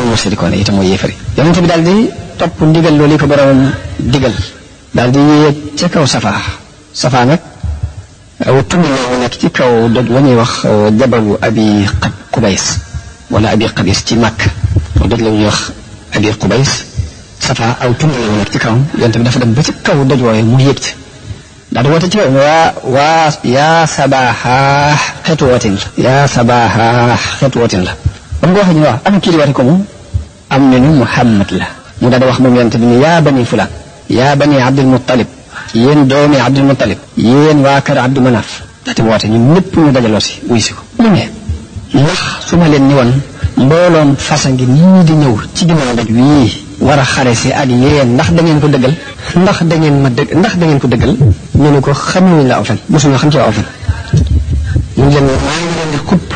musrikoon itam mooy yéefari yonent bi daal di topp ndigal loolu ko borom digal daal di yéeg ca kaw Safa nag aw tund la nekk ci kaw doj la ñuy wax jabalu Abi Qubays wala Abi Qabis ci Makka doj la ñuy wax Abi Qubays Safa aw tund la nekk ci kaw yonent bi dafa dem ba ci kaw doj wooye mu yéeg ci daal di woote ci kaw waa yaa sabaha xeetu wootin la ba mu ko waxee ñu wax am kii di woote ko mu am nañu Muhammad la mu daal di wax moom yonent bi ni yaa bani fulaan yaa bani Abdul Muttalib yéen doomi Abdul Muttalib yéen waa kër Abdu Manaf daati woote ñun ñëpp ñu dajaloo si wuy si ko mu ne ndax su ma leen ni woon mbooloom fasa ngi nii di ñëw ci ginnaaw daj wii war a xare si ak yéen ndax da ngeen ko dëggal ndax da ngeen ko dëggal ñu ne ko xamuñ la aw fen mosuñu xam ci aw fen mu ngi leen maa ngi leen di xupp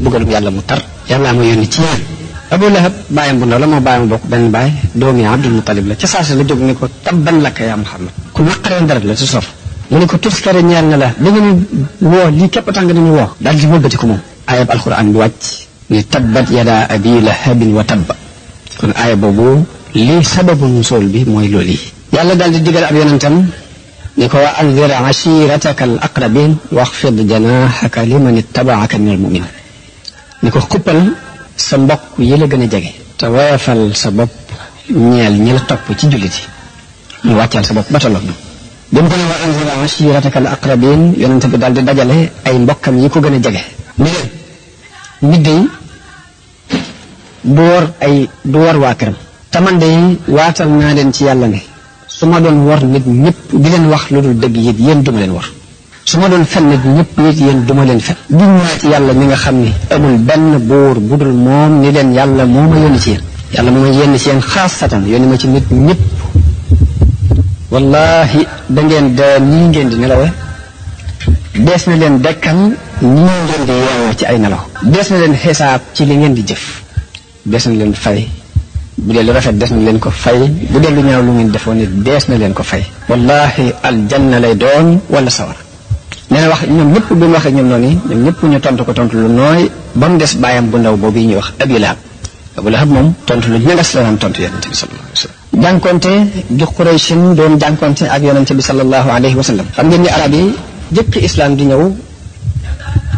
bëggalum yàlla mu tar yàlla ma yónni ci yéen Abu Lahab bàyyam bu ndaw la moo bàyyam bokk benn baay doomi Abdul Muttalib la ca saasa la jóg ni ko tabban laka yaa Muhammad ku naqaree dara la ci sof mu ne ko tuskare ñeel na la da ngeen woo lii képp tàng dañu woo daal di wëlbati ko moom ayab alquran bi wàcc ni tabbat yada abi lahabin wa tabba kon aaya boobu lii sababu nusool bi mooy loolu yi yàlla daal di digal ab yonentam ni ko wa anzir ashirataka al aqrabin waxfid janahaka liman ittabaaka min al mu'minin ni ko xuppal sa mbokk yi la gën a jege te woyofal sa bopp ñeel ñi la topp ci jullit yi ñu wàccal sa bopp ba tolloog na bi mu ko ne wa anzir ashirataka al aqrabin yonente bi daal di dajale ay mbokkam yi ko gën a jege ni leen nit day du war waa këram te man day waatal naa leen ci yàlla ne su ma doon war nit ñëpp di leen wax lu dul dëgg it yéen duma leen war su ma doon fen nit ñëpp it yéen duma leen fen giñ naa ci yàlla mi nga xam ni amul benn buur budul moom ni leen yàlla moo ma yónni ci yéen yàlla moo ma yónni ci yéen xaasatan yónni ma ci nit ñëpp wallahi da ngeen de nii ngeen di nelawe dees na leen dekkal nii ngeen di yeewoo ci ay nelaw dees na leen xisaab ci li ngeen di jëf dees na leen fay bu dee lu rafet des na leen ko fay bu dee lu ñaaw lu ngeen defoon nit dees na leen ko fay wallahi aljanna lay doon wala sawar nee na wax ñoom ñëpp bi mu waxee ñoom noonu ñoom ñëpp ñu tontu ko tontu lu nooy ba mu des bàyyam bu ndaw boobu ñuy wax Abu Lahab moom tontu lu ñagas la naan tontu yonente bi sallallahu alayhi wa sallam jànkonte gi Qurayshin doon jànkonte ak yonente bi sallallahu alayhi wa sallam xam ngeen ni arab yi jëkk islam di ñëw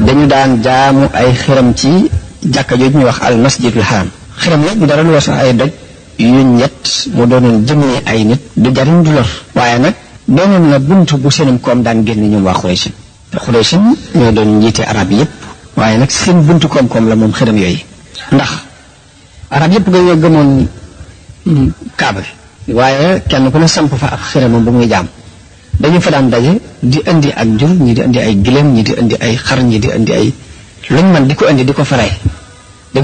dañu daan jaamu ay xiram ci jàkka jooju ñuy wax al masjidul haram xiram nag du dara lu weesu ay doj yu ñett mu doonoon jëmee ay nit du jariñ du lor waaye nag doonoon na buntu bu seenum koom daan génn ñoom waa Qurayshin te Qurayshin ñoo doon njiite arab yépp waaye nag seen buntu koom-koom la moom xiram yooyu ndax arab yépp nga gëmoon kaaba waaye kenn ku ne samp fa ab xiramam bu muy jaam dañu fa daan daje di indi ak jur ñi di indi ay gileem ñi di indi ay xar ñi di indi ay luñ man di ko indi di ko fa rey di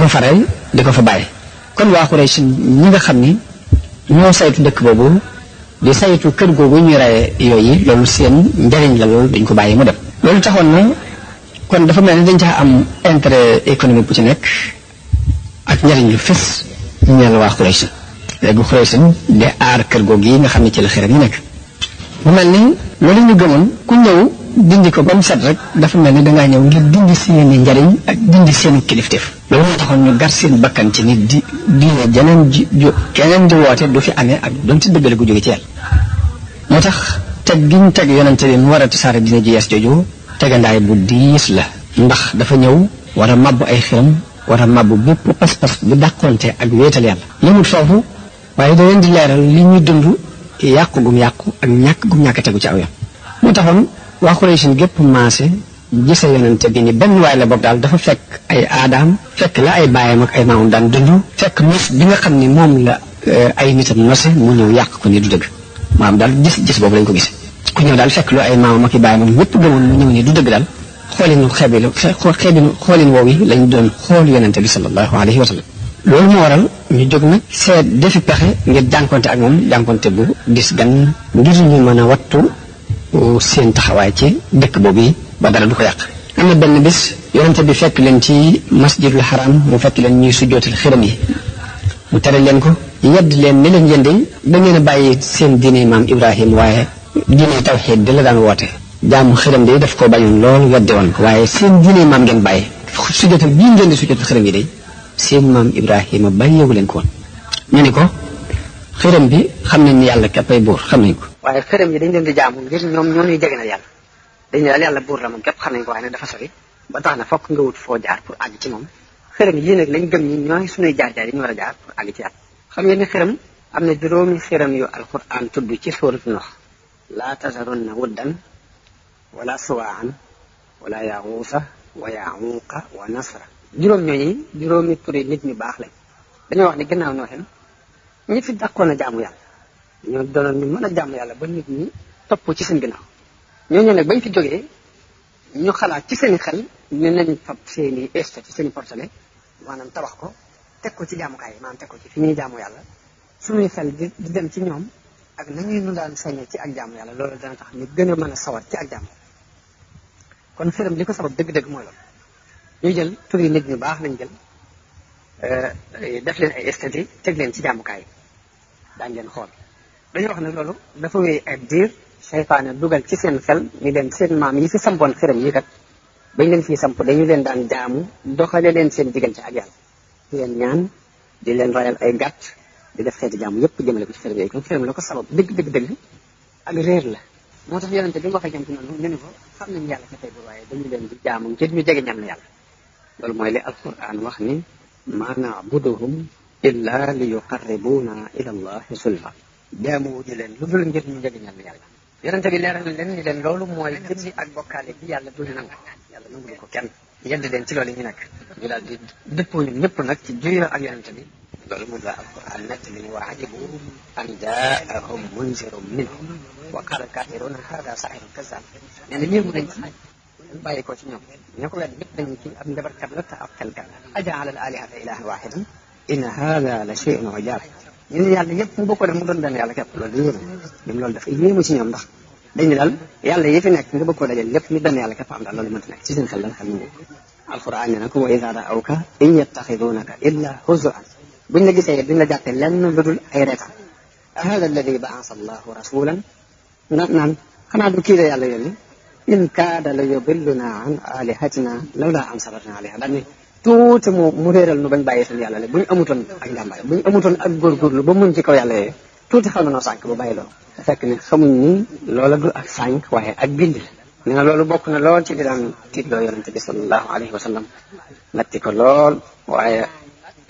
ko fa bàyyi kon waa Quraysh ñi nga xam ni ñoo saytu dëkk boobu di saytu kër googu ñuy reye yooyu loolu seen njariñ la loolu dañ ko bàyyi mu dem loolu taxoon na kon dafa mel ni dañ caa am intérêt économique bu ci nekk ak njariñ lu fës ñeel waa Quraysh léegi Quraysh di aar kër googu yi nga xam ne ci la xiram yi nekk mu mel ni loolu ñu gëmoon ku ñëw dindi ko ba mu set rek dafa mel ni dangaa ñëw ngir dindi seeni njariñ ak dindi seeni kilifteef loolu moo taxoon ñu gar seen bakkan ci nit di diine jeneen keneen di woote du fi amee ak doon ci dëggale gu jóge ci yàlla moo tax teg gi ñu teg yonente bi mu war a tasaare diine ji yees jooju tegandaay bu diis la ndax dafa ñëw war a mabbu ay xiram war a mabbu bépp pas-pas bu dàqonte ak wéetal yàlla yëmut foofu waaye da leen di leeral li ñuy dund yàqu gum yàqu ak ñàkk gum ñàkk tegu ci aw yoon moo taxoon waa Quraysh gépp maase gise yonente bi ni benn waay la bopp daal dafa fekk ay aadaam fekk la ay baayam ak ay maamam daan dund fekk nos bi nga xam ni moom la ay nitam nose mu ñëw yàq ko ni du dëgg maanaam daal gis boobu lañ ko gise ku ñëw daal fekk lu ay maamam ak i baayam ñëpp gëmoon mu ñëw ni du dëgg daal xoolin woow yi lañ doon xool yonente bi sallallahu alayhi wa sallam loolu moo waral ñu jóg nag seet defi pexe ngir jànkonte ak moom jànkonte bu dis gan ngir ñu mën a wattu seen taxawaay ci dëkk boobu yi ba dara du ko yàq am na benn bis yonente bi fekk leen ci masjidul haram mu fekk leen ñuy sujjootal xiram yi mu tere leen ko yedd leen ne leen yënde da ngeen a bàyyi seen diine maam Ibrahim waaye diine tawxiid di la daan woote jaamu xiram de daf koo bañoon lool wedde woon ko waaye seen diine maam ngeen bàyyi sujjootal bii ngeen di sujjootal xiram yi de seen maam Ibrahima bàyyeewu leen ko woon. ñu ni ko xërëm bi xam nañ ni yàlla képp ay buur xam nañ ko. waaye xërëm yi dañ leen di jaamu ngir ñoom ñoo ñuy jege na yàlla dañ ne daal yàlla buur la moom képp xam nañ ko waaye nag dafa sori ba tax na fokk nga wut foo jaar pour àgg ci moom. xërëm yii nag lañ gëm ñi ñooy suñuy jaar-jaar yi ñu war a jaar pour àgg ci yàlla. xam ngeen ni xërëm am na juróomi xërëm yu alquran tudd ci suuratu Nuh. laa tazarunna wuddan wala suwaan wala yaxuusa wa yaxuuqa wa nasra. juróom ñooñi juróomi turi nit ñu baax lañ. dañoo wax ni gannaaw Nooxin ñi fi dàqoon a jaamu yàlla ñoo doonoon ñu mën a jaamu yàlla ba nit ñi topp ci seen gannaaw. ñooñu nag bañ fi jógee ñu xalaat ci seen i xel ne nañ fab seen i statue seen i portele maanaam tabax ko teg ko ci jaamukaay yi maanaam teg ko ci fi ñuy jaamu yàlla suñuy xel di dem ci ñoom ak nañuy nu daan sañe ci ak jaamu yàlla loolu dana tax ñu gën a mën a sawar ci ak jaamu. kon xërëm li ko sabab dëgg-dëgg mooy loolu ñu jël tur yi nit ñu baax lañ jël def leen ay statue teg leen ci jaamukaay yi daañu leen xool. dañoo wax ne loolu dafa wéy ak diir seytaane dugal ci seen xel ni leen seen maam yi fi sampoon xërëm yi kat bañ leen fii samp dañu leen daan jaamu doxale leen seen diggante ak yàlla di leen ñaan di leen royal ay gàtt di def xeeti jaamu yëpp jëmale ko ci xërëm yooyu kon xërëm la ko sabab dëgg ak réer la. moo tax yonente bi mu waxee jëm ci noonu ñu ne ko xam nañu yàlla ca tey bu waaye dañu leen di jaamu ngir ñu jege ñam la yàlla. loolu mooy li alquran wax ni ma na'buduhum illa li yuqarribuna ila allahi zulfa jaamuwuñu leen lu dul ngir ñu jege ñam la yàlla. yonente bi leeral na leen ni leen loolu mooy jëmmi ak bokkaale bi yàlla dul nangu yàlla nangul ko kenn yedd leen ci loolu ñu nekk ñu daal di dëppoo ñun ñëpp nag ci juyoo ak yonente bi. loolu moom la alquran nett li wa ajibu an jaahum munzirun minhum wa qaala kafiruna hada sahirun kazzab nee na ñëw nañ ci bàyyi ko ci ñoom ña ko wedd ñëpp dañu ci ab njabarkat la te ab xelkat ajaala al alihata ilahan wahidan inna hada la shay'un ujaab ñu ne yàlla yëpp mu bokk def mu doon benn yàlla képp loolu di yéemu ñoom loolu dafa yéemu ci ñoom ndax dañu daal yàlla yi fi nekk nga bëgg koo dajal lépp ni benn yàlla képp am daal loolu mënta nekk ci seen xel la xam ne alquran ne nag wa idha ra'awka in yattakhidunaka illa huzuan buñ la gisee duñ la jàppee lenn lu dul ay reetaan hada alladi ba'asa allahu rasulan naan xanaa du kii la yàlla yónni in kaada la yudilluna an alihatina lawla an sabarna alayha daal ni tuuti mu réeral nu bañ bàyyi suñu yàlla le bu ñu amutoon ak njàmbaay bu ñu amutoon ak góorgóorlu ba mun ci kaw yàlla yooyu tuuti xaw na noo sànq ba bàyyi loolu fekk ne xamuñ ni loola du ak sànq waaye ak bind la nee na loolu bokk na lool ci li daan tiitloo yonente bi sallallahu alayhi wa sallam natti ko lool waaye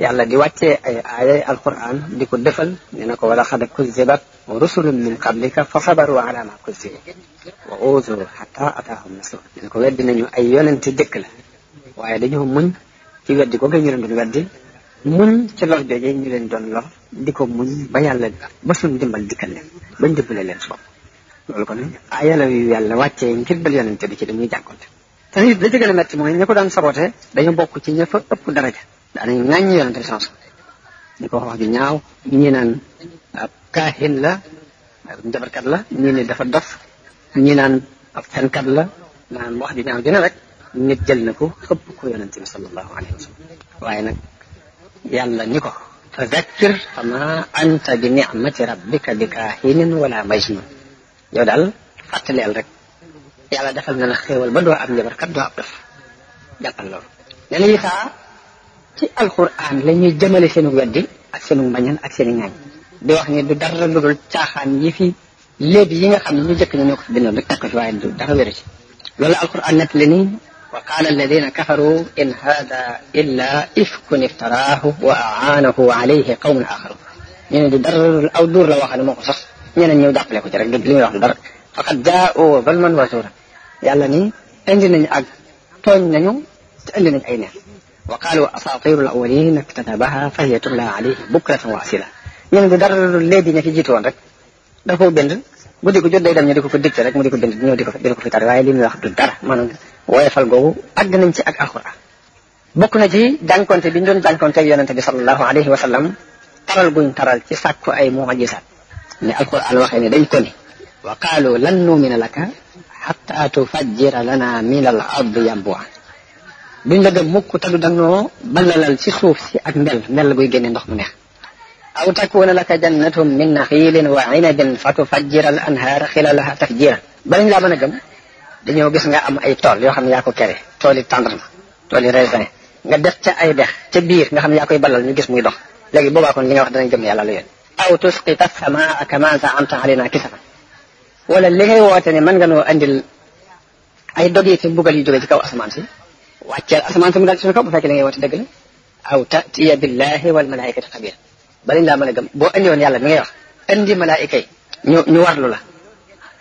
yàlla di wàccee ay aayay alquran di ko defal nee na ko wala xad kuzibat rusulun min qablika fa sabaru ala ma kuzibu wa uziru hatta ataahum nasruna nee na ko weddi nañu ay yonente dëkk la waaye dañoo muñ ci weddi ko ñu leen doon weddi muñ ci lor jooje ñu leen doon lor di ko muñ ba yàlla ba suñu dimbal dikkal leen bañ dimbale leen sopp loolu kon aayala yu yàlla wàccee ngir dal yonente bi ci dañuy jànkonte te nit la ci gën a metti mooy ña ko daan saboté dañoo bokk ci ña fa ëpp daraja daanañ ŋàññi yonente bi sans ñu ko wax ju ñaaw ñi naan ab kaahin la njabarkat la ñii ne dafa dof ñi naan ab fenkat la naan wax ju ñaaw dina rek nit jël na ko xëpp ko yonente bi sallallahu alayhi wa sallam waaye nag yàlla ni ko fa zakkir fa ma anta bi ni'mati rabbika bi kaahinin wala majnun yow daal fàttaleel rek yàlla defal na la xéewal ba doo ab njabarkat doo ab dof jàppal loolu ne la yitaa ci alquran la ñuy jëmale seenu weddi ak seenu mbañan ak seeni ŋaañ di wax ni du dara lu dul caaxaan yi fi léegi yi nga xam ne ñu jëkk ñoo ko fi bindoon rek teg ko fi waaye du dara wéru ci loolu alquran nett li ni wa qaala alladina kafaru in hada illa ifkun iftaraahu wa aanahu alayhi qawmun axaru ñu ne du dara lu dul aw duur la wax ne moo ko sos ñeneen ñëw jàppale ko ci rek li muy wax du dara faqad jaa'u zulman wa zuura yàlla ni indi nañu ak tooñ nañu te indi nañu ay neen wa qaalu asaatiru al-awwaliin iktatabaha fa hiya tumla alayhi bukratan wa asila ñu ne du dara lu léegi ña fi jiitu woon rek da koo bind guddi ko jot day dem ñu di ko ko dicté rek mu di ko bind ñëw di ko fi tar waaye li muy wax du dara maanaam woyefal googu àgg nañ ci ak alquran bokk na ci jànkonte bi ñu doon jànkonte ak yonente bi sallallahu alayhi wa sallam taral guñ taral ci sàkku ay mu'jizaat ne alquran waxee ne dañ ko ni wa qaalu lan nu'mina laka hatta tufajjira lana min al ardi yanbu'a duñ la gëm mukk te du dañoo balalal ci suuf si ak mbel buy génne ndox mu neex aw takuna laka jannatun min naxiilin wa inabin fa tufajjira al anhaara xilalaha tafjiran balañ laa mën a gëm dañoo gis nga am ay tool yoo xam ne yaa ko kere tooli tàndarma tooli raisin nga def ca ay dex ca biir nga xam ne yaa koy balal ñu gis muy dox léegi boobaa kon li nga wax danañ gëm yàlla la yéen aw tusqita samaa kama za'amta alayna kisafan wala li ngay woote ne mën nga noo andil ay dog yi te mbugal yu jóge ci kaw asamaan si wàcceel asamaan si mu daal ci suñu kaw bu fekkee li ngay woote dëgg la aw ta'tiya billahi wal malaikati xabir balañ laa mën a gëm boo andi woon yàlla mi ngay wax andi malaayika yi ñu warlu la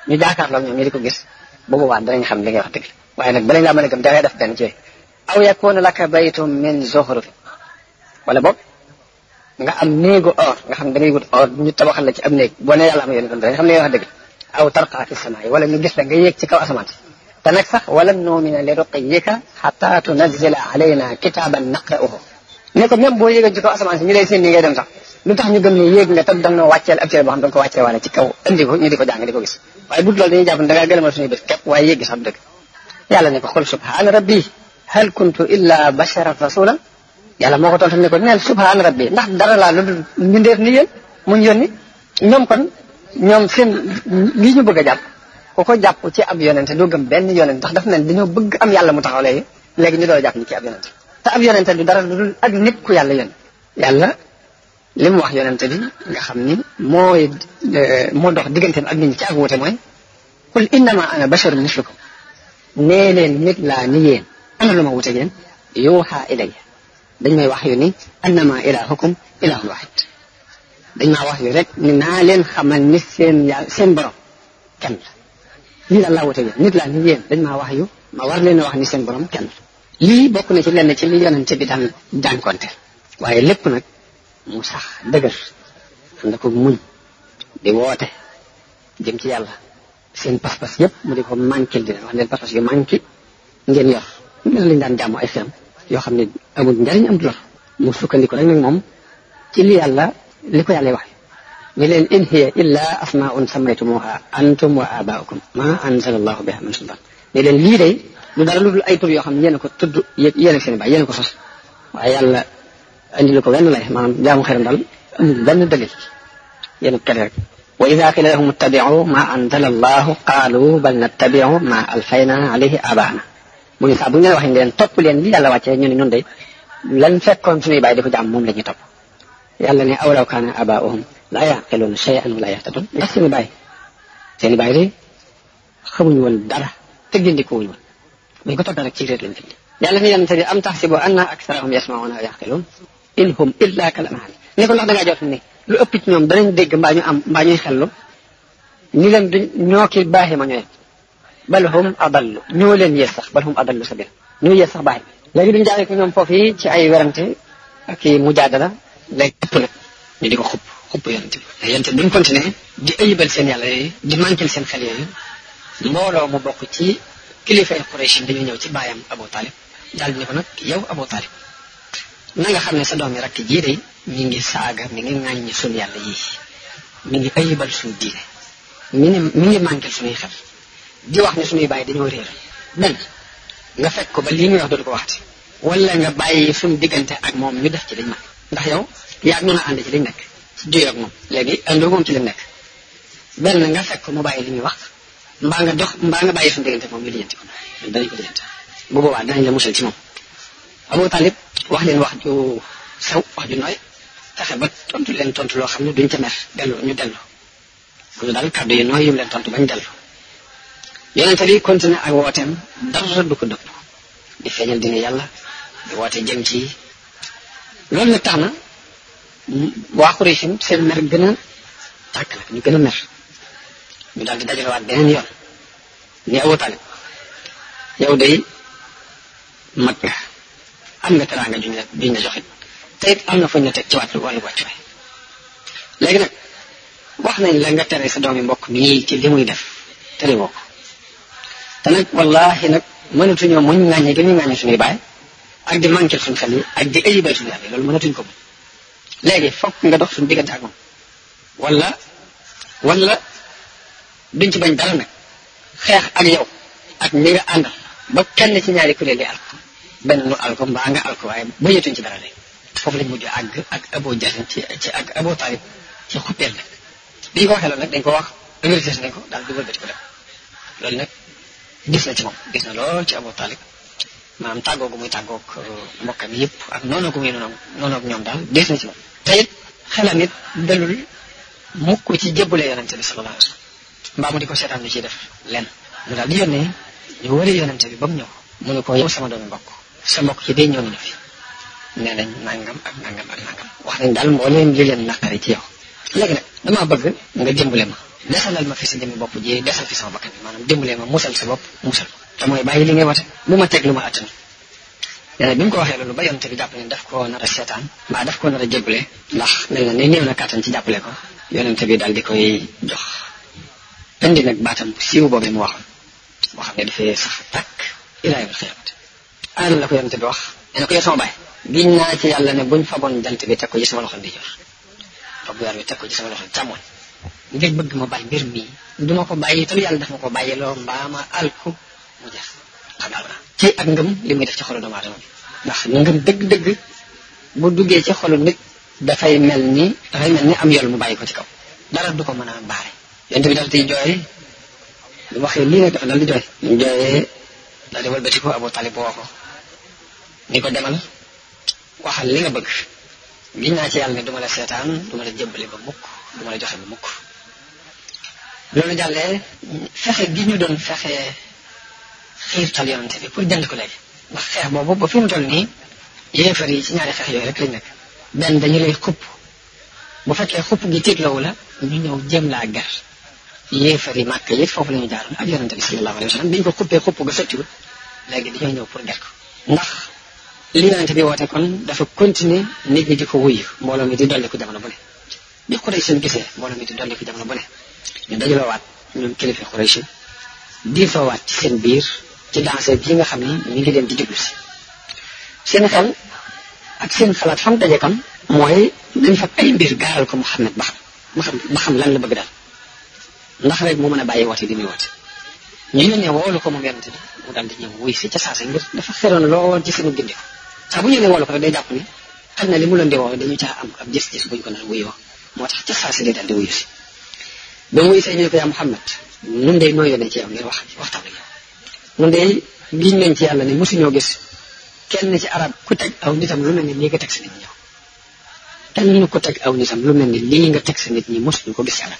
ñu jaakaarloo ñoom ñu di ko gis boobu waa danañ xam li ngay wax dëgg la waaye nag balañ laa mën a gëm dangay def benn ci aw yakuna laka baytum min zuxrufin wala boog nga am néegu or nga xam da ngay wut or ñu tabaxal la ci am néeg boo ne yàlla am yoon kon danañ xam li ngay wax dëgg la aw tarqa fi samaa wala ñu gis la nga yéeg ci kaw asamaan si te nag sax wala nu'mina li ruqiyyika hatta tunazzila alayna kitaban naqra'uhu ne ko même boo yéegee ci kaw asamaan si ñu lay seen ni ngay dem sax lu tax ñu gëm ne yéeg nga te dang noo wàcceel ab téere boo xam da nga ko wàccee wala ci kaw indi ko ñu di ko jàng di ko gis waaye bu dul loolu dañuy jàpp ne da ngaa gëlëmal suñuy bés képp waaye yéeg gi sax dëgg yàlla ne ko xul subhaana rabbi hal kuntu illa basharan rasula yàlla moo ko tontu ne ko neel subhaana rabbi ndax dara laa lu dul mbindeef ni yéen muñ yónni ñoom kon ñoom seen lii ñu bëgg a jàpp ku ko jàpp ci ab yonente doo gëm benn yonente ndax dafa mel dañoo bëgg am yàlla mu taxaw léegi ñu doon jàpp ni ci ab yonente te ab yonente du dara lu dul ak nit ku yàlla yónni yàlla li mu wax yonente bi nga xam ni moo dox digganteem ak nit ñi ci ak wuute mooy qul innama ana basharun mislukum nee leen nit laa ni yéen ana lu ma wuute yéen yuuxa ilayya dañ may wax yu ni annama ilahukum ilahun wahid dañ maa wax yu rek ni naa leen xamal ni seen borom kenn la lii daal laa wuute yéen nit laa ni yéen dañ maa wax yu ma war leen a wax ni seen borom kenn la lii bokk na ci lenn ci li yonente bi daan jànkonteel waaye lépp nag mu sax dëgër ànd ko muñ di woote jëm ci yàlla seen pas-pas yépp mu di ko manqué di leen wax leen pas-pas yu manqué ngeen yor mel lañ daan jàmm ay xeram yoo xam ne amul njariñ amul lor mu sukkandiku rek nag moom ci li ko yàlla wax ni leen in hiya illa asmaun sammaytumuha antum wa abaukum ma anzala allahu biha min sultan ni leen lii day lu dara lu dul ay tur yoo xam ne yéen a ko tudd yéen ak seen baay yéen a ko sos waaye yàlla andi lu ko wenn lay maanaam jaamu xeram daal amul benn dalil yéen a kere rek wa ida qila lahum ittabi'u ma anzala allahu qaalu bal nattabi'u ma alfayna alayhi abaana mu ngi saa bu ñu leen waxee leen topp leen li yàlla wàccee ñu ne ñun de lan fekkoon suñuy baay di ko jaam moom la ñuy topp yàlla ne awlaw kaana abaa'uhum laa yaqiluuna shay'an wa laa yahtadun ndax seen i baay de xamuñu woon dara te gindikuwuñu woon buñ ko toppee rek ci réer lañ fi yàlla ne yonente bi am taxsibu anna aksarahum yasma'uuna wa yaqiluun in hum illa kal an'aam ne ko ndax da ngaa jot ni lu ëpp ci ñoom danañ dégg mbaa ñuy xellu ni leen duñ ñoo ki baaxee ma ñooy bal hum adallu ñoo leen yées sax bal hum adallu sabil ñoo yées sax baaxee léegi duñ jaaree ko ñoom foofu yi ci ay werante ak i mujaadala léegi ëpp nag ñu di ko xupp yonente bi yonente bi duñ continuer di ayibal seen yàlla yooyu di manquil seen xel yooyu mbooloo mu bokk ci kilifay Quraysh dañu ñëw ci baayam Abu Talib daal di ne ko nag yow Abu Talib na nga xam ne sa doom yi rakk jii de mi ngi saaga mi ngi ŋàññi suñu yàlla yii mi ngi ayibal suñu diine mi ngi manquil suñuy xel di wax ne suñuy bàyyi dañoo réer benn nga fekk ko ba lii muy wax dootu ko waxati wala nga bàyyi suñu diggante ak moom ñu def ci liñ nekk ndax yow yaa mën a ànd ci liñ nekk ci juyoo ak moom léegi àndoo moom ci liñ nekk benn nga fekk ko mu bàyyi li muy wax mbaa nga bàyyi suñu diggante moom ñu lijjanti ko danañ ko lijjanti bu boobaa danañ la musal ci moom Abu Talib wax leen wax ju sew wax ju nooy fexe ba tontu leen tontu loo xam ne duñ ca mer ñu dellu lu daal kàddu yi nooy yum leen tontu bañ dellu yonente bi continué ak wooteem dara du ko dëpp di feeñal dina yàlla di woote jëm ci loolu nag tax na waa Quraysh seen mer gën a tàkk nag ñu gën a mer ñu daal di dajalewaat beneen yoon ni Abu Talib yow day mag nga am nga teraanga juñ la joxit te it am na fuñ la teg ci wàllu wàccuwaay léegi nag wax nañ la nga tere sa doomi mbokk mii ci li muy def tere woo ko te nag wallahi nag mënatuñoo muñ ŋàññe gi ñuy ŋàññe suñuy baay ak di manqué suñu xel yi ak di ayibal suñu yàlla loolu mënatuñ ko léegi fokk nga dox suñu diggante ak moom wala duñ ci bañ dara nag xeex ak yow ak ñi nga àndal ba kenn ci ñaari kuréel yi alko benn nu alko mbaa nga alko waaye bañatuñ ci dara léegi foofu lañ mujj àgg ak Abu Jahl ci ak Abu Talib ci xuppeel nag bi ñu ko waxee loolu nag dañ ko wax université nañ ko daal di wëlbati ko def loolu nag gis na ci moom gis na lool ci Abu Talib maanaam tàggoo gu muy tàggoog mbokkam yëpp ak noonu gu muy noonu ak ñoom daal dees na ci moom te it xelam it dalul mukk ci jébbule yonente bi sallallahu alayhi wa sallam mbaa mu di ko seetaan ñu ciy def lenn mu daal di yónnee ñu wari yonente bi ba mu ñëw mu ne ko yow sama doomi mbokk sa mbokk ci day ñëw nañu fi nee nañ nangam ak nangam ak nangam wax nañ daal mbooleem li leen naqari ci yow léegi nag damaa bëgg nga dimbale ma desalal ma fi sa jëmmi bopp ji desal fi sama bakkan bi maanaam dimbale ma musal sa bopp musal te mooy bàyyi li ngay wate bu ma teg lu ma attanu nee bi mu ko waxee loolu ba yonente bi jàpp ne daf ko nar a seetaan mbaa daf ko nar a jébbale ndax nee na ne néew na kàttan ci jàppale ko yonente bi daal di koy jox indi nag baatam siiw boobu mu waxoon boo xam ne dafay sax takk ilaa yawmil qiyaamati ana la ko yonente bi wax nee na ko yow sama baay giñ naa ci yàlla ne buñ faboon jant bi teg ko ci sama loxo ndijoor fab weer bi teg ko ci sama loxo càmmoñ ngay bëgg ma bàyyi mbir mii duma ko bàyyi te yàlla daf ma ko bàyyi loo mbaa ma alku mu jeex xam naa ci ak ngëm li muy def ci xolu doomu aadama bi ndax ngëm dëgg-dëgg bu duggee ci xolu nit dafay mel ni am yool mu bàyyi ko ci kaw dara du ko mën a baare yonent bi dal di jooy bu waxee lii nag dafa dal di jooy ñu jooyee daal di walbati ko Abu Talib woo ko ni ko demal waxal li nga bëgg giñ naa ci yàlla ne duma la seetaan duma la jébbale ba mukk duma la joxe ba mukk loolu jàllee fexe gi ñu doon fexe xiirtal yonante bi pour jënd ko léegi ndax xeex boobu ba fi mu toll nii yéefar yi ci ñaari xeex yooyu rek lañ nekk benn dañu lay xupp bu fekkee xupp gi tiitlawu la ñu ñëw jëm laa gar yéefar yi màkk yi foofu la ñu jaaroon ak yonante bi sallallahu alayhi wa sallam biñ ko xuppee xupp ga sottiwul léegi dañoo ñëw pour ger ko ndax li yonante bi woote kon dafa continuer nit ñi di ko wuyu mbooloo mi di dolli ko jamono bu ne bi Quraysh gisee mbooloo mi di dolli ko jamono bu ne ñu dajaloowaat ñoom kilifa Quraysh di fa waat ci seen biir ci danse bii nga xam ni ñu ngi leen di déglu si seen xel ak seen xalaat fam daje kon mooy dañ fa ay mbir gaaral ko Muhammad ba xam lan la bëgg daal ndax rek mu mën a bàyyi woote di muy woote ñu yónnee woolu ko moom yonante bi mu daal di ñëw wuy si ca saasa ngir dafa xeroon lool ci seenu gindi ko saa bu ñu yónnee woolu ko rek day jàpp ni xëy na li mu leen di woo dañu caa am ab gis-gis buñ ko nar wuyoo moo tax ca saasa day daal di wuyu si ba mu wuy see ñu ne ko yaa Muhammad nun de noo yónnee ci yow ngir waxtaan ak yow nun de giñ nañ ci yàlla ne mosuñoo gis kenn ci arab ku teg aw nitam lu mel ni lii nga teg sa nit ñi ñëw kenn ku teg aw nitam lu mel ni lii nga teg sa nit ñi mosuñu ko gis ci arab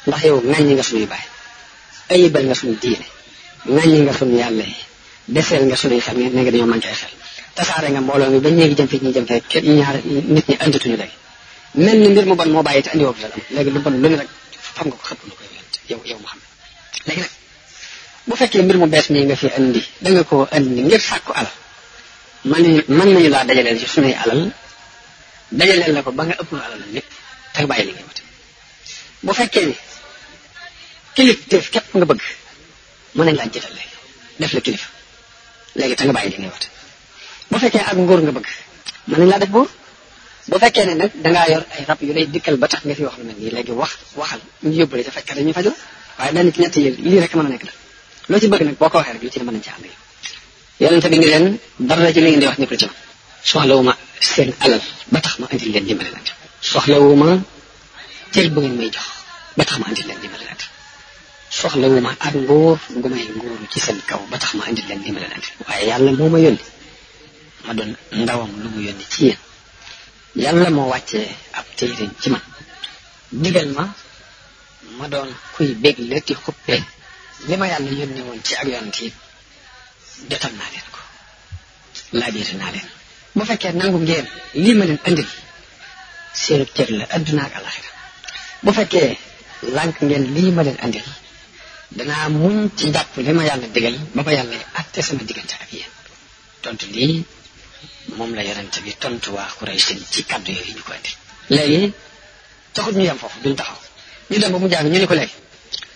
ndax yow ŋàññi nga suñuy baay ayibal nga suñu diine ŋàññi nga suñu yàlla yi deseel nga suñuy xel ne nga dañoo manqué ay xel tasaare nga mbooloo mi ba ñeegi jëm fi ñi jëm fee kenn ñaar nit ñi andituñu léegi mel ni mbir mu bon moo bàyyi te andi woo ko léegi lu bon lu ne rek xam nga ko xëpp na ko yow Muhammad léegi nag bu fekkee mbir mu bees mii nga fi andi danga koo andi ngir sàkku alal mën nañu laa dajaleel ci suñuy alal dajaleel la ko ba nga ëpp alal la lépp te bàyyi li ngay wate bu fekkee ni kilifteef képp nga bëgg mën nañ laa jëtal léegi def la kilifa léegi te nga bàyyi li ngay wate bu fekkee ak nguur nga bëgg mën nañ laa def buur bu fekkee ne nag dangaa yor ay rab yu lay dikkal ba tax nga fi wax lu mel nii léegi waxal ñu yóbbale ca fajkat ñu fajoo waaye benn ci ñett yi lii rek mën a nekk la loo ci bëgg nag boo ko waxee rek lu ci ne mën nañ ci ànd yonente bi ngi leen dara ci li ngeen di wax ñëpp ci man soxlawuma seen alal ba tax ma andil leen dimbale leen soxlawuma cër bu ngeen may jox ba tax ma andil leen dimbale leen soxlawuma ak nguur gu may nguuru ci seen kaw ba tax ma andil leen dimbale leen waaye yàlla moo ma yónni ma doon ndawam lu mu yónni ci yéen yàlla moo wàccee ab téere ci man digal ma doon kuy bégle ti xuppee li ma yàlla yónni woon ci ak yonent yi jotal naa leen ko laabiire naa leen bu fekkee nangu ngeen lii ma leen andil seenu cër la adduna ak alaxira bu fekkee lànk ngeen lii ma leen andil danaa muñ ci jàpp li ma yàlla digal ba ma yàlla atte sama diggante ak yéen tontu lii moom la yonent bi tontu waa Quraysh ci kàddu yooyu ñu ko andi léegi taxut ñu yem foofu duñ taxaw ñu dem ba mu jàng ñu ne ko léegi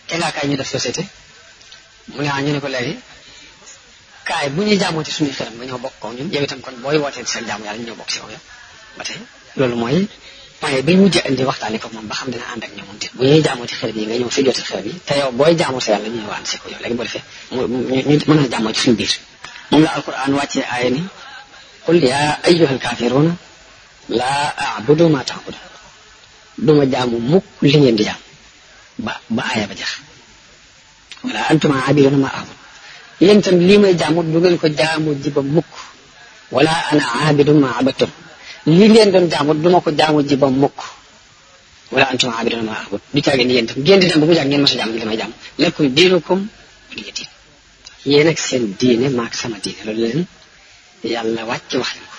te ngaa kaay ñu def société mu ne ñu ne ko léegi kaay bu ñuy jaamoo ci suñuy xeram nga ñëw bokk ko ñun yow itam kon booy wootee ci seen jaamu yàlla ñu ñëw bokk si yow ba tey loolu mooy point bi mujjee indi waxtaani ko moom ba xam dina ànd ak ñoom te bu ñuy jaamoo ci xeram yi nga ñëw si jooti xeram yi te yow booy jaamoo sa yàlla ñu ñëw ànd si ko yow léegi boo defee ñu mën a jaamoo ci suñu biir moom la alquran wàccee aaya ni qul yaa ayyuhal kaafiruuna laa a'budu ma ta'budu duma jaamu mukk li ngeen di jaam ba aaya ba jeex wala antuma aabiduuna ma a'budu yéen itam lii may jaamu du ngeen ko jaamu ji ba mukk wala ana aabidun ma abattum lii ngeen doon jaamu duma ko jaamu ji ba mukk wala antum aabidun ma abud du caagee ni yéen itam ngeen di dem ba mu jàng ngeen mos a jaamu li may jaamu lakum diinukum waliya diin yéen ak seen diine maak sama diine loolu leen yàlla wàcc wax leen ko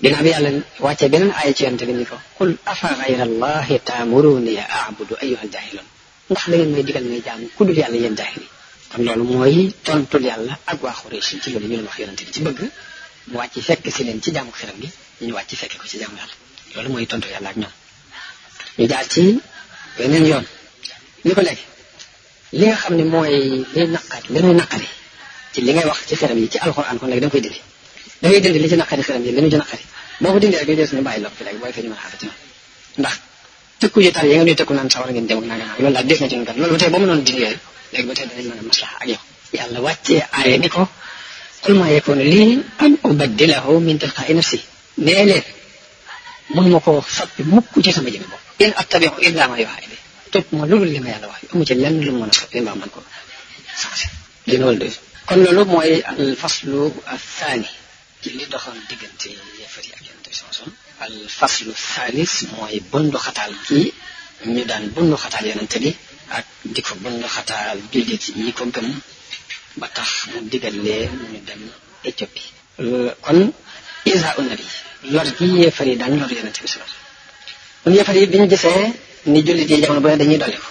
ginnaaw bi yàlla wàccee beneen aaya ci yonente bi ni ko qul afa gayra allahi taamuruni a'budu ayyuhal jaahiluun ndax da ngeen may digal may jaamu ku dul yàlla yéen jaahil yi kon loolu mooy tontul yàlla ak waa Xuraysh ci loolu ñu leen wax yonente bi ci bëgg mu wàcc fekk si leen ci jaamu xiram gi ñu wàcc fekk ko ci jaamu yàlla loolu mooy tontu yàlla ak ñoom ñu jaar ci beneen yoon ni ko léegi li nga xam ne mooy li ñuy naqari ci li ngay wax ci xiram yi ci alxuraan kon léegi da nga koy dindi da ngay dindi li ci naqari xiram yi li ñu ci naqari boo ko dindi rek des ñu bàyyi la fi léegi booy fee ñu mën a xaar ci noonu ndax tëkku yu tar yi nga ñuy tëkku naan sawar ngeen dem ak nangam loolu daal des na ci ñun kat loolu ba tey boo mënoon dindi yooyu léegi ba tey danañ mën a maslaha ak yow yàlla wàccee aaye ni ko qul maa yakuunu lii an ubaddilahu min tilqaa'i nafsi nee leen mënuma koo soppi mukk ci sama jëmmi bopp in attabi'u illaa maa yuuhaa ilayya topp ma lu dul li ma yàlla wax amu ci lenn lu mu mën a soppi mbaa mën ko changé dina wala doy kon loolu mooy al faslu athani ci li doxoon diggante yéefar yi ak yonent bi sallallahu alayhi wasallam al faslu thalis mooy bundu xataal gi ñu daan bundu xataal yonent bi ak di ko bundu xataal jullit yi ko gëm ba tax mu digal leen ñu dem Éthiopie kon isa un nabi lor gi yéefar yi daan lor yonent bi sallallahu alayhi wasallam kon yéefar yi bi ñu gisee ni jullit yi jamono ba dañuy dolli ko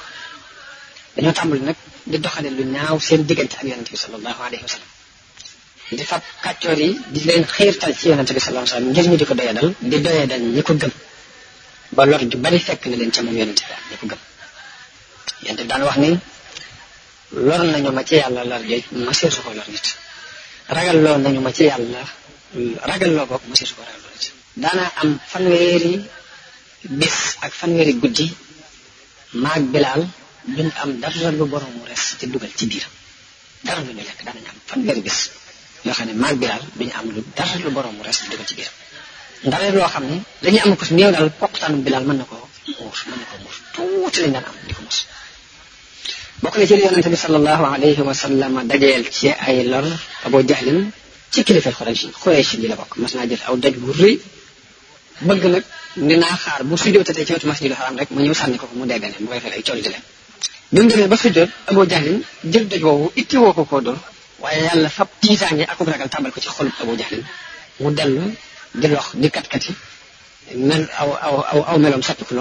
dañoo tàmbali nag di doxale lu ñaaw seen diggante ak yonent bi sallallahu alayhi wa sallam di fab kàccoor yi di leen xiirtal ci yonent bi sallallahu alayhi wa sallam ngir ñu di ko doyadal di doyadal ñi ko gëm ba lor ju bari fekk na leen ca moom yonent bi ñi ko gëm yonent bi daan wax ni lor nañu ma ci yàlla lor jooj ma seesu ko lor nit ragalloo nañu ma ci yàlla ragalloo boog ma seesu ko ragalloo nit daanaa am fanweeri bés ak fanweeri guddi maag Bilaal duñ am dara lu borom mu res ci dugal ci biiram dara lu ñu lekk daanañu am fanweeri bés yoo xam ne maag Bilaal duñu am lu dara lu borom mu res ci dugal ci biiram ndare loo xam ne dañuy am ko su néew daal poqtaanu Bilaal mën na koo muur tuuti lañ daan am di ko mos bokk na ci li yonente bi sallallahu alayhi wa sallam dajeel ci ay lor Abu Jahlin ci kilifeel Xuraysh bi la bokk mas naa jël aw daj bu rëy bëgg nag ni naa xaar bu sujjóotatee ci wetu masjidul haram rek ma ñëw sànni ko mu deggane bu koy fay ay cool di leen bi mu demee ba sujjóot Abu Jahlin jël doj woowu itti woo ko koo dóor waaye yàlla fab tiitaange ak ragal tàmbal ko ci xolub Abu Jahlin mu dellu di lox di kat-kati mel aw meloom soppiku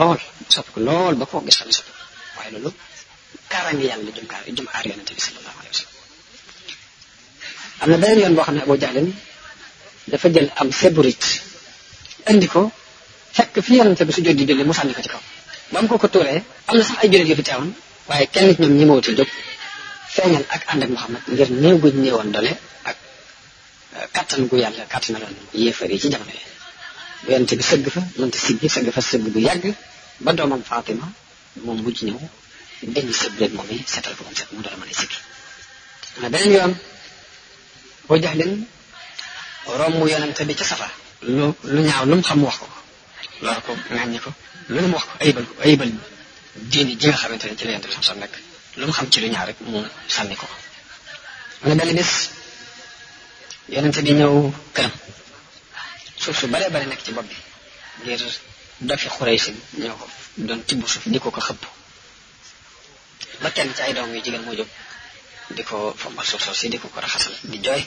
lool ba ko gis xam ne soppiku waaye loolu kaaraange yàlla jum aar yonente bi sallallahu alayhi wa sallam am na beneen yoon boo xam ne Abu Jahlin dafa jël am seburit indi ko fekk fi yonente bi su jot di julli mu sànni ko ci kaw ba mu ko tuuree am na sax ay jullit yu fi teewoon waaye kenn nit ñoom ñi ma wuti jóg feeñal ak ànd ak Muhammad ngir néew guñ néewoon doole ak kattan gu yàlla kattanaloon yéefar yi ci jamono yi bu yonente bi sëgg fa mënta siggi sëgg fa sëgg bu yàgg ba doomam Fatima moom mujj ñëw dañu sëblet moom yi seetal ko moom set mu door a mën a siggi am na beneen yoon Abu Jahlin romb yonente bi ca safa lu ñaaw lu mu xam wax ko loolu ko ŋàññi ko lu mu wax ko ayibal diini ji nga xamante ne ci la yonente bi sam nekk lu mu xam ci lu ñaaw rek mu sànni ko am na benn bés yonente bi ñëw këram suuf su bare bare nekk ci bopp bi ngir dofi Xuraysh ñëw ko doon tibb suuf di ko xëpp ba kenn ci ay doom yu jigéen moo jóg di ko fombal suuf soosi di ko raxasal di jooy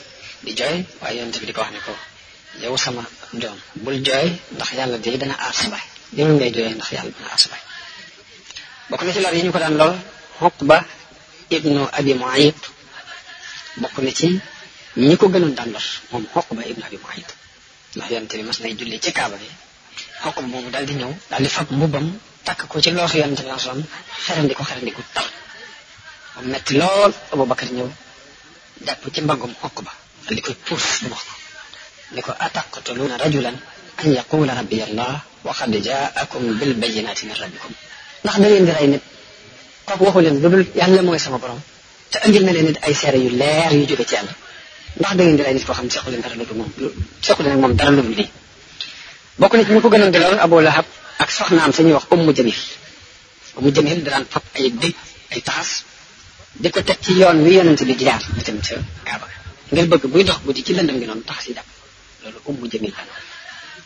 waaye yonente bi di ko wax ne ko yow sama doom bul jooy ndax yàlla de dana aar sa baay demul ngay jooy ndax yàlla dana aar sa baay bokk na ci lor yi ñu ko daan lool Uqba ibnu Abi Muayt bokk na ci ñi ko gënoon daan lor moom Uqba ibnu Abi Muayt ndax yonente bi mas nay julli ci kaaba bi Uqba moomu daal di ñëw daal di fab mbubbam takk ko ci loosu yonente bi sallam xerandi gu tar mu metti lool Abubakar ñëw jàpp ci mbaggum Uqba daal di koy puus bu wax ko ni ko ataqtuluuna rajulan an yaqula rabbi allah wa qad jaakum bil bayyinati min rabbikum ndax da ngeen di rey nit kooku waxu leen lu dul yàlla mooy sama borom te andil na leen nit ay seere yu leer yu jóge ci yàlla ndax da ngeen di rey nit koo xam ne sequ leen dara lu dul moom sequ leen ak moom dara lu dul lii bokk na ci ñu ko gënoon di lool Abu Lahab ak soxnaam sañuy wax Ummu Jamil daan fab ay dëj ay taxas di ko teg ci yoon wi yonent bi jaar di tamit sa Kaaba ngir bëgg buy dox guddi ci lëndëm gi noonu tax si dab loolu Ummu Jamil la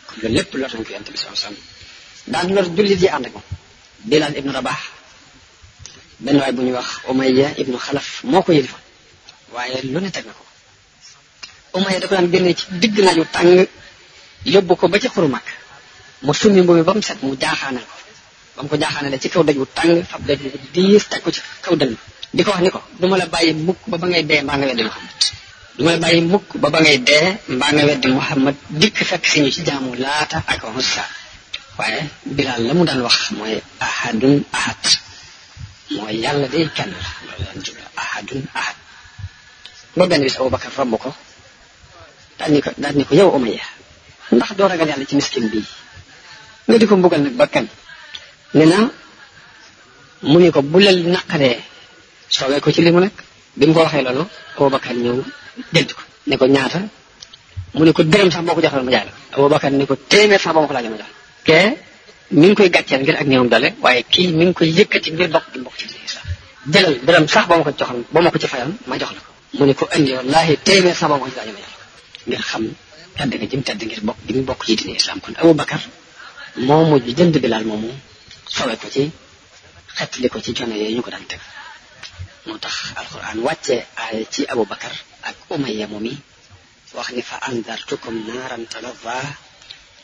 kon loolu lépp lor nañ ko yonent bi sallallahu alayhi wasallam daan lor jullit yi ànd ak moom Bilal ibnu Rabah benn waay bu ñuy wax Umayya ibnu Xalaf moo ko yëlifa waaye lu ne teg na ko Umayya da ko daan génne ci digg naaju tàng yóbbu ko ba ci xuru Makka mu summi mbubi ba mu set mu jaaxaanal ko ba mu ko jaaxaanale ci kaw daj wu tàng fab daj wu diis teg ko ci kaw dënn di ko wax ni ko du ma la bàyyi mukk ba ba ngay dee mbaa nga weddi Muhammad du ma la bàyyi mukk ba ba ngay dee mbaa nga weddi Muhammad dikk fekk si ñu ci jaamu Laata ak Uzza waaye Bilaal la mu daan wax mooy ahadun ahad mooy yàlla day kenn la loolu daan jublu ahadun ahad ba benn bis Abubakar romb ko daal ni ko yow Umayya ndax doo ragal yàlla ci miskin bii nga di ko mbugal nag ba kan ne na mu ni ko bu la naqaree soowee ko ci li mu nekk bi mu ko waxee loolu Abubakar ñëw jënd ko ne ko ñaata mu ne ko dërëm sax boo ko joxoon ma jaay la Abubakar ne ko téeméer sax boo ma ko laajee ma jox kee mi ngi koy gàcceel ngir ak ñëwam dale waaye kii mi ngi koy yëkkati ngir bokk di bokk ci islam jëlal dërëm sax boo ma ko joxoon boo ma ko ci fayoon ma jox la ko mu ne ko indi wallaahi téeméer sax boo ma ko ci laajee ma jox la ko ngir xam tedd nga jëm tedd ngir bokk di mu bokk ci diine islam kon Abubakar moo mujj jënd Bilaal moomu sowe ko ci xettali ko ci coono yooyu ñu ko daan teg moo tax alquran wàcce aaya ci Abubakar ak Umayya moom yi wax ni fa andartukum naaran talazza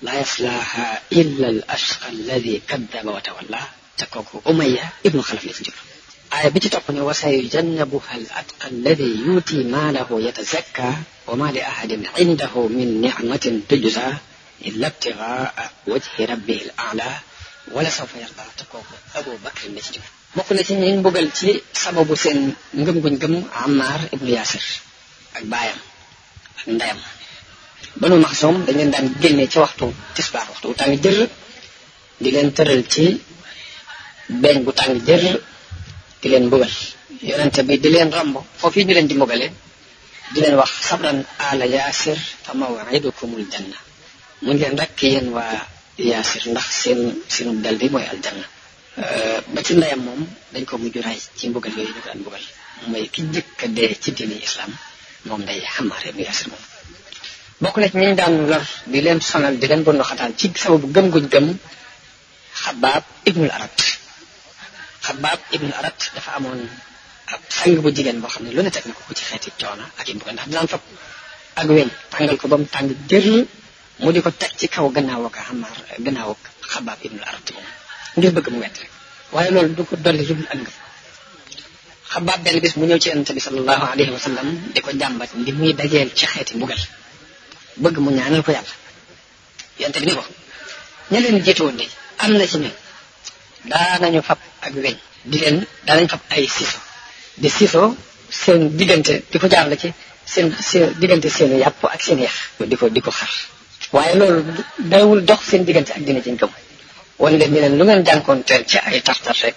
la yaslaha illa al ashqa alladi kaddaba wa tawalla te kooku Umayya ibnu Xalaf la ci jublu aaya bi ci topp ne wa sayujannabuha al atqa alladi yuuti maalahu yatazakka wa ma li ahadin indahu min nicmatin tujza illa ibtigaa wajhi rabbihi al a'la wala sawfa yarda te kooku Abubakar la ci jublu bokk na ci ñi mbugal ci sababu seen ngëm guñ gëm Ammar ibnu Yaasir ak baayam ak ndeyam Banu Maxsum dañ leen daan génne ci waxtu tisbaar waxtu bu tàng jër di leen tëral ci beeñ bu tàng jër di leen mbugal yonente bi di leen romb foofu ñu leen di mbugale di leen wax sabran ala Yaasir fa maw'idukumul janna mun leen rek yéen waa Yaasir ndax seenu dal bi mooy aljanna ba ci ndeyam moom dañ ko mujj ray ci mbugal yooyu ñu ko daan mbugal mooy ki njëkk a dee ci diini islam moom day Ammar ibnu Yaasir moom bokk na ci ñi daan lor di leen sonal di leen bondu xataan ci sababu gëm guñ gëm Xabaab ibnul Arat Xabaab ibnul Arat dafa amoon ab sang bu jigéen boo xam ne lu ne teg na ko ci xeeti coono ak i mbugal ndax dinaan fab ak weñ tàngal ko ba mu tàng jër mu di ko teg ci kaw gannaaw ak Ammar gannaaw ak Xabaab ibnul Arat moom ngir bëgg mu wet rek waaye loolu du ko dolli lu ak ngëm Xabaab benn bis mu ñëw ci yonent bi sallallahu alayhi wa sallam di ko jàmbat li muy dajeel ci xeeti mbugal bëgg mu ñaanal ko yàlla yonent bi ni ko ña leen jiitu woon de am na ci ñun daanañu fab ak weñ daanañu fab ay siso seen diggante di ko jaarale ci seen diggante seeni yàpp ak seen yax di ko xar waaye loolu dawul dox seen diggante ak dina ci gëm wan leen ni leen lu ngeen jànkoonteel ci ay tartar rek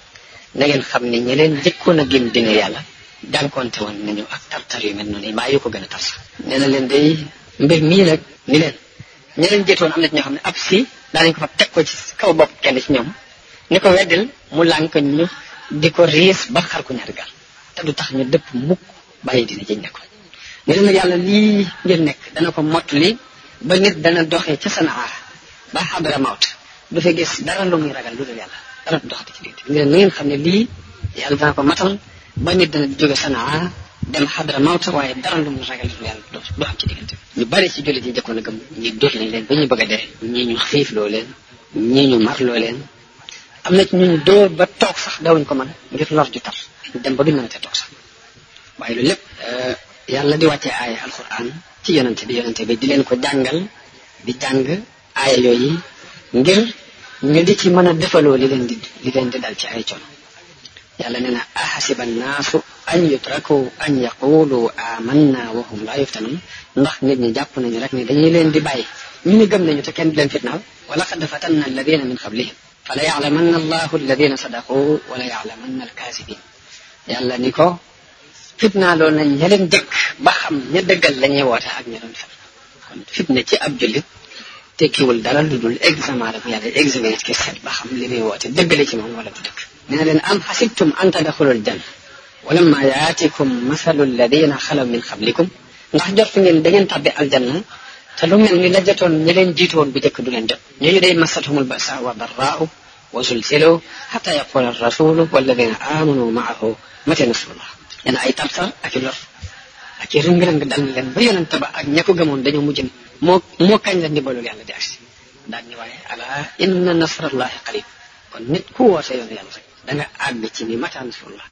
na ngeen xam ne ñi leen jëkkoon a gën dina yàlla jànkoonte woon nañu ak tartar yu mel noonu mbaa yu ko gën a tar sax nee na leen day mbir mii nag ni leen ñi leen jëtoon am na ci ñoo xam ne ab si daanañ ko fa teg ko ci kaw bopp kenn ci ñoom ni ko weddil mu lànk ñu di ko riis ba xar ko ñaari gaal te du tax ñu dëpp mukk bàyyi dina jëñ nekkoon ne leen nag yàlla lii ngeen nekk dana ko mottali ba nit dana doxee ca Sanaa ba Xadra Mawt du fa gis dara lu muy ragal lu dul yàlla dara du doxati ci diggante ne leen na ngeen xam ne lii yàlla dana ko matal ba nit dana jóge Sanaa dem Xadra Mawt waaye dara lu muy ragal lu dul yàlla du am ci diggante ñu bari ci jullit yi jëkkoon a gëm ñi dóor nañ leen ba ñu bëgg a dee ñii ñu xiif loo leen ñii ñu mar loo leen am na ci ñu dóor ba toog sax dawuñ ko mën ngir lor ju tar dem ba duñ mën a toog sax waaye loolu lépp yàlla di wàccee aaya alquran ci yonente bi di leen ko jàngal di jàng aaya yooyu ngir ñu di ci mën a defaloo li leen di dal ci ay coono yàlla nee na ahasiba annaasu an yutraku an yaqulu amanna wa hum la yuftanun ndax nit ñi jàpp nañu rek ne dañuy leen di bàyyi ñu ni gëm nañu te kenn di leen fitnaal wa laqad fatanna alladina min qablihim fala ya'lamanna allahu alladina sadaqu wala ya'lamanna alkaasibin yàlla ni ko fitnaaloo nañ ña leen jëkk ba xam ña dëggal la ñuy woote ak ña doon fen kon fitna ci ab jullit tekkiwul dara lu dul examen la bu yàlla examiner ci seet ba xam li muy woote dëggale ci moom wala du dëgg nee na leen am xasibtum an tadxulul janna walamma yaatikum mathalu alladina xalaw min qablikum ndax jot ngeen da ngeen tàbbi aljanna te lu mel ni la jotoon ñi leen jiitoon bu njëkk du leen jot ñooñu day masathumul basa wa darraau wa zulzilu xata yaqula arrasulu walladina amanu maahu mata nasrullah dana ay tartar ak i lor ak i rëng-rëng dal na leen ba yonente ba ak ña ko gëmoon dañoo mujj moo kañ la ndimbalul yàlla di agsi daal ni waaye ala inna nasrallahi qarib kon nit ku woote yoon yàlla rek da nga àgg ci ni mata nasrullah